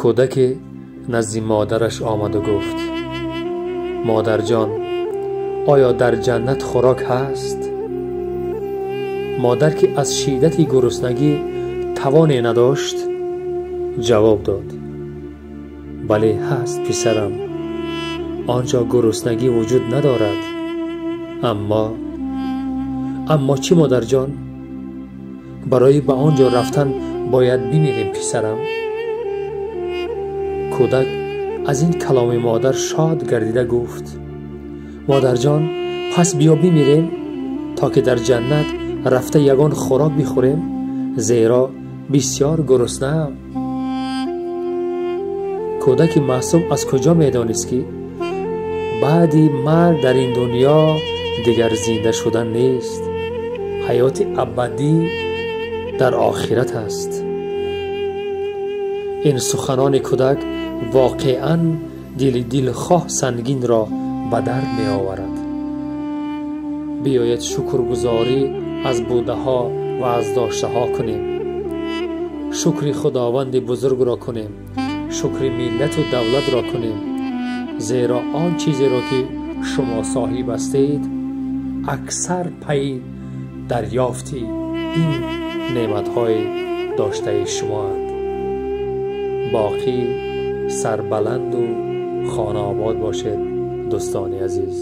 Кӯдаке назди модараш омаду гуфт: модарҷон, оё дар ҷаннат хӯрок ҳаст? Модар, ки аз шиддати гуруснагӣ тавоне надошт, ҷавоб дод: бале ҳаст, писарам, он ҷо гуруснагӣ вуҷуд надорад. Аммо чӣ, модарҷон? Барои ба он ҷо рафтан бояд бимирем, писарам. Кӯдак аз ин каломи модар шод гардида гуфт: модарҷон, пас биё бимирем, то ки дар ҷаннат рафта ягон хӯрок бихӯрем, зеро бисёр гуруснаам. Кӯдаки маъсум аз куҷо медонист, ки баъди марг дар ин дунё дигар зинда шудан нест, ҳаёти абадӣ дар охират аст. Ин суханони кӯдак воқеан дили дилхоҳ сангинро ба дард меоварад. Биёед шукргузорӣ аз будаҳо ва аз доштаҳо кунем, шукри Худованди бузургро кунем, шукри миллату давлатро кунем, зеро он чизеро ки шумо соҳиб ҳастед, аксар пайи дарёфти ин неъматҳои доштаи шумоанд. Боқӣ сарбаланду хонаобод бошед, дӯстони азиз.